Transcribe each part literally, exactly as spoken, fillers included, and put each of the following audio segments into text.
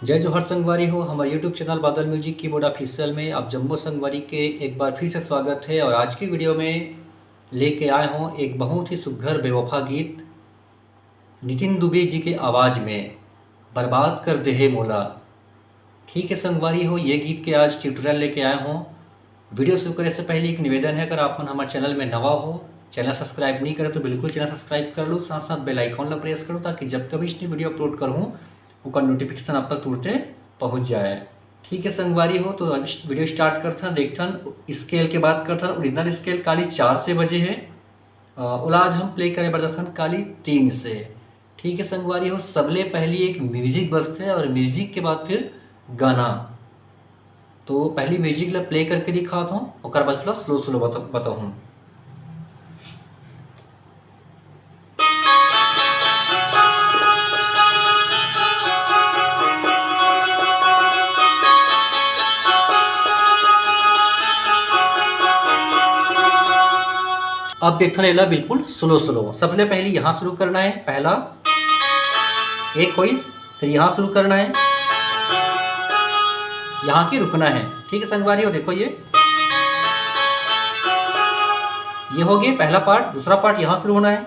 जय जोहार संगवारी हो, हमर YouTube चैनल बादल म्यूजिक कीबोर्ड ऑफिशियल में आप जम्मो संगवारी के एक बार फिर से स्वागत है। और आज की वीडियो में लेके आए हों एक बहुत ही सुघर बेवफा गीत नितिन दुबे जी के आवाज़ में, बर्बाद कर देहे मोला। ठीक है संगवारी हो, ये गीत के आज ट्यूटोरियल लेके आए हों। वीडियो शुरू करे से पहले एक निवेदन है, अगर आप मन हमारे चैनल में नवा हो, चैनल सब्सक्राइब नहीं करे तो बिल्कुल चैनल सब्सक्राइब कर लो, साथ साथ बेल आइकॉन ला प्रेस करो, ताकि जब कभी इसने वीडियो अपलोड करूँ ओकर नोटिफिकेशन आप तक तुरते पहुँच जाए। ठीक है संगवारी हो, तो अब वीडियो स्टार्ट करथन, देखथन स्केल के बात करथन। ओरिजिनल स्केल काली चार से बजे है, अ, ओला आज हम प्ले करे बर जाथन काली तीन से। ठीक है संगवारी हो, सबले पहली एक म्यूजिक बजथे और म्यूजिक के बाद फिर गाना। तो पहली म्यूजिक ला प्ले करके दिखात हूँ, ओकर बाद थोड़ा स्लो स्लो बता-, बताहूँ। अब देखथन एला बिल्कुल स्लो स्लो। सबले पहली यहाँ शुरू करना है, पहला एक होइस, फिर यहाँ शुरू करना है, यहाँ के रुकना है। ठीक है संगवारी हो, देखो ये, ये हो गए पहला पार्ट। दूसरा पार्ट यहाँ शुरू होना है।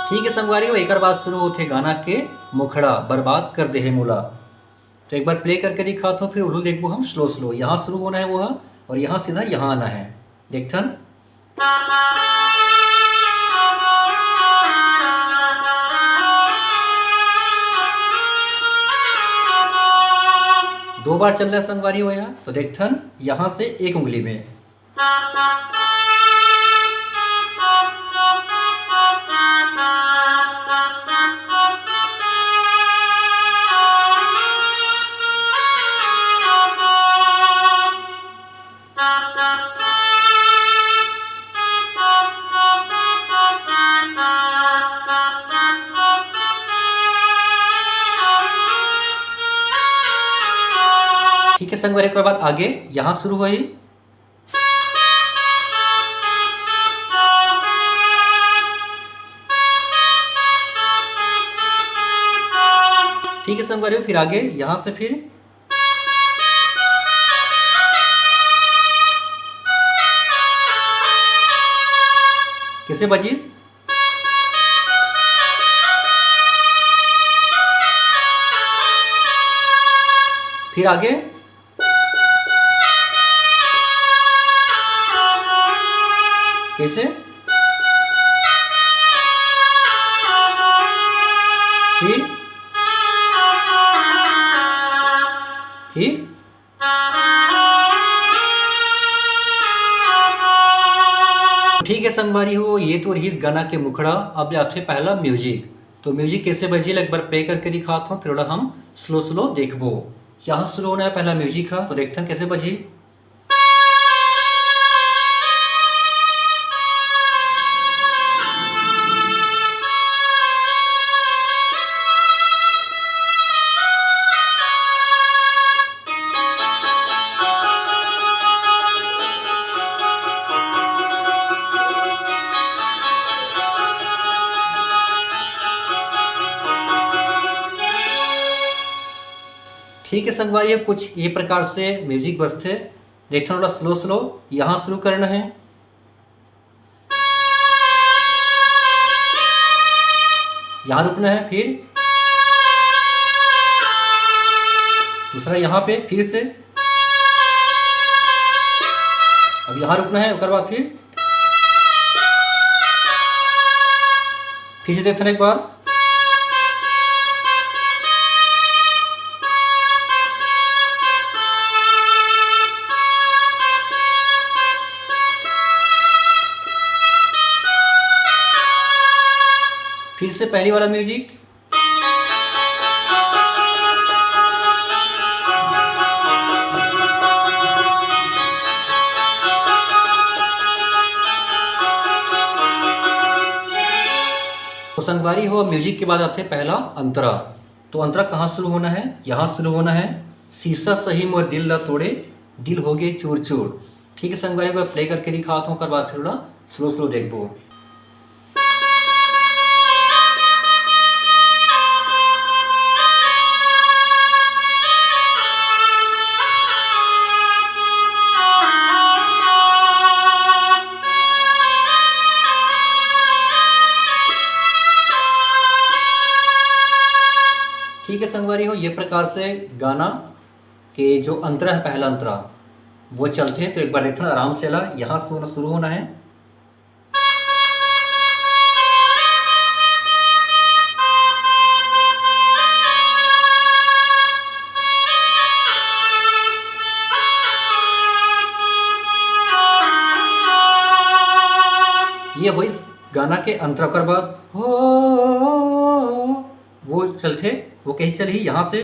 ठीक है संगवारी हो, एकर बाद शुरू होथे गाना के मुखड़ा, बर्बाद कर देहे मोला। तो एक बार प्ले करके दिखात हूँ, फिर उल्लू देखबो हम स्लो स्लो। यहाँ शुरू होना है वो, और यहाँ सीधा यहाँ आना है। देखथन। दो बार चल रहा है संगवारी हो यहाँ, तो देखथन यहाँ से एक उंगली में। ठीक है संगवारी, एक बार आगे यहाँ शुरू हुई। ठीक है संगवारी, फिर आगे यहाँ से फिर कैसे बजीस? फिर आगे कैसे? फिर, फिर। ठीक है संगवारी हो, ये तो रहीस गाना के मुखड़ा। अब आथे पहला म्यूजिक। तो म्यूजिक कैसे बजी, एक बार प्ले करके दिखात हूँ, फिर ओला हम स्लो स्लो देखबो। यहाँ शुरू होना है पहला म्यूजिक हा, तो देखथन कैसे बजी। ठीक है संगवारी, कुछ ये प्रकार से म्यूजिक बजथे। देखना थोड़ा स्लो स्लो, यहाँ शुरू करना है, यहाँ रुकना है, फिर दूसरा यहाँ पे फिर से, अब यहाँ रुकना है, ओकर बाद फिर फिर से देखते हैं एक बार। फिर से पहली वाला म्यूजिक। तो संगवारी हो, म्यूजिक के बाद आथे पहला अंतरा। तो अंतरा कहाँ शुरू होना है? यहाँ शुरू होना है। शीशा सही मोर दिल ला तोड़े, दिल हो गए चूर चूर। ठीक है संगवारी, मैं प्ले करके दिखाता हूँ, ओकर बाद फिर ओला स्लो स्लो देखबो। अरे हो, ये प्रकार से गाना के जो अंतरा है, पहला अंतरा, वो चलथे। तो एक बार देखना आराम से ला, यहाँ से होना शुरू होना है। ये होइस गाना के अंतरा। ओकर बाद हो, वो चलथे, वो कहीं चलही यहाँ से।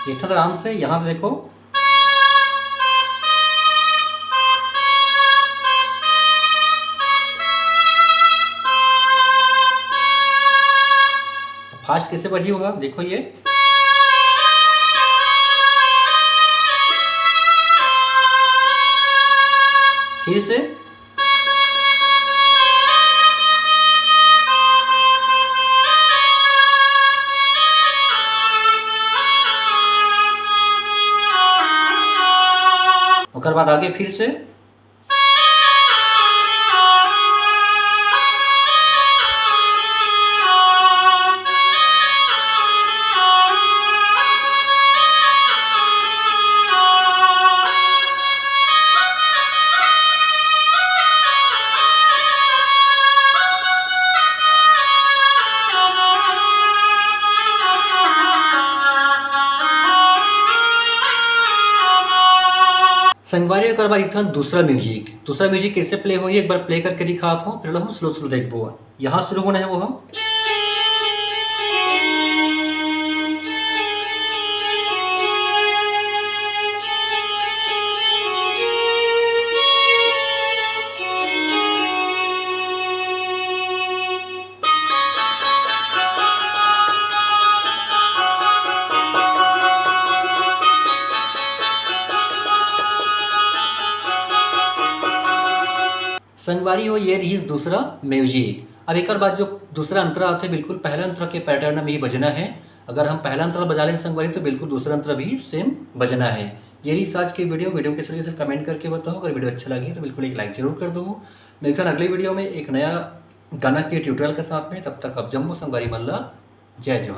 देखत आराम से, यहाँ से देखो। फास्ट कैसे बजी होगा, देखो ये। फिर से। ओकर बाद आगे फिर से। संगवारी, ओकर बाद एक ठन दूसरा म्यूजिक, दूसरा म्यूजिक कैसे प्ले होही, एक बार प्ले करके दिखात हूँ, फिर हम स्लो स्लो देखबो। यहाँ शुरू होना है वो हम। संगवारी हो, ये रहिस दूसरा म्यूजिक। अब एकर बाद जो दूसरा अंतरा आथे, बिल्कुल पहला अंतरा के पैटर्न में ही बजना है। अगर हम पहला अंतरा बजा लें संगवारी, तो बिल्कुल दूसरा अंतरा भी सेम बजना है। ये रहिस आज की वीडियो। वीडियो कैसे लगी, कमेंट करके बताओ। अगर वीडियो अच्छा लगे तो बिल्कुल एक लाइक जरूर कर दो। मिलते हैं अगले वीडियो में एक नया गाना के ट्यूटोरियल के साथ में। तब तक आप जम्मो संगवारी मन ला जय जोहार।